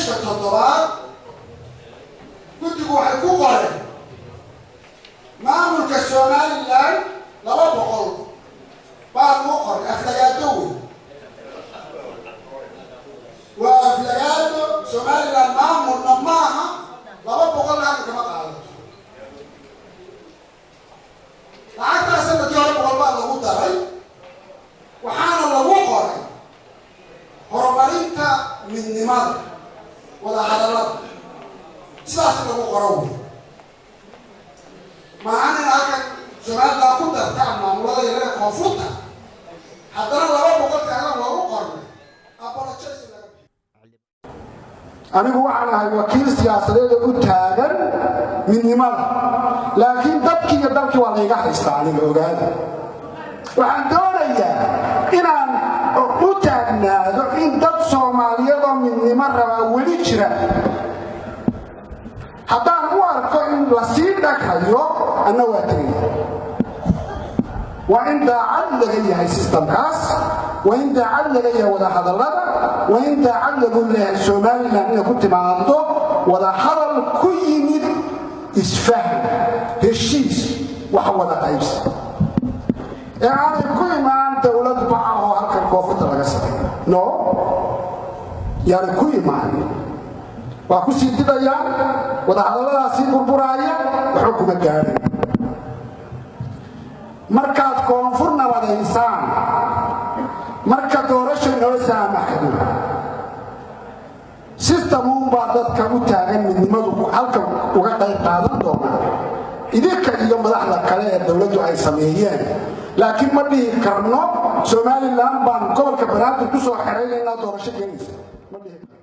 Page-ka 7aad guddigu waxay ku qoreen maamulka Somaliland 200 baa lagu qoray. Aflagaado wey, waa aflagaado. Somaliland maamulna maaha, 200-na halka kama qaadato. Lacagtaas sanadkii hore 100 baa lagu daray, waxaana lagu qoray horumarinta midnimada, wadahadallada, sidaas in lagu qoro wey. Maahan in halkan Somaliland ku dartaan maamulada yarada koonfurta, haddana 200 taagan loogu qornay. Apologize laga Anigu waxaan ahay wakiil siyaasadeed oo u taagan midnimada, laakiin dadkii iyo dalkii waa layga haystaa. Aniga ogaada, waxaan doonayaa inaan u taagnaado in dad Soomaaliyeed oo midnimo rabaa weli jira. Haddaan u arko in lasii dhaghayo, anna waa tegaya. Waa in daacad laga yahay system-kaas, waa in daacad laga yahay wadahadallada, waa in daacad lagu leeyahay Somaliland inay ku timaado wadahadal ku yimid isfahm, heshiis, wax wada qaybsi, ee aanay ku imaan dowlad baca oo halkan koonfurta laga sameeyo. No, yaanay ku imaan. Waa ku sii didayaan wadahadalladaasii burburaaya, waxba kuma gaadhay. Markaad koonfur nabadaysaan, marka doorasha inoo saamaxdo, system uunbaa dadka u taagan midnimadu halkan uga qayb qaadan doonaa, idinka iyo madaxda kale ee dowladdu ay sameeyeen. Laakiin ma dhihi karno Somaliland baan gobolka Banaadir ku soo xeraynaynaa doorasho gelaysa, ma dhihi karno.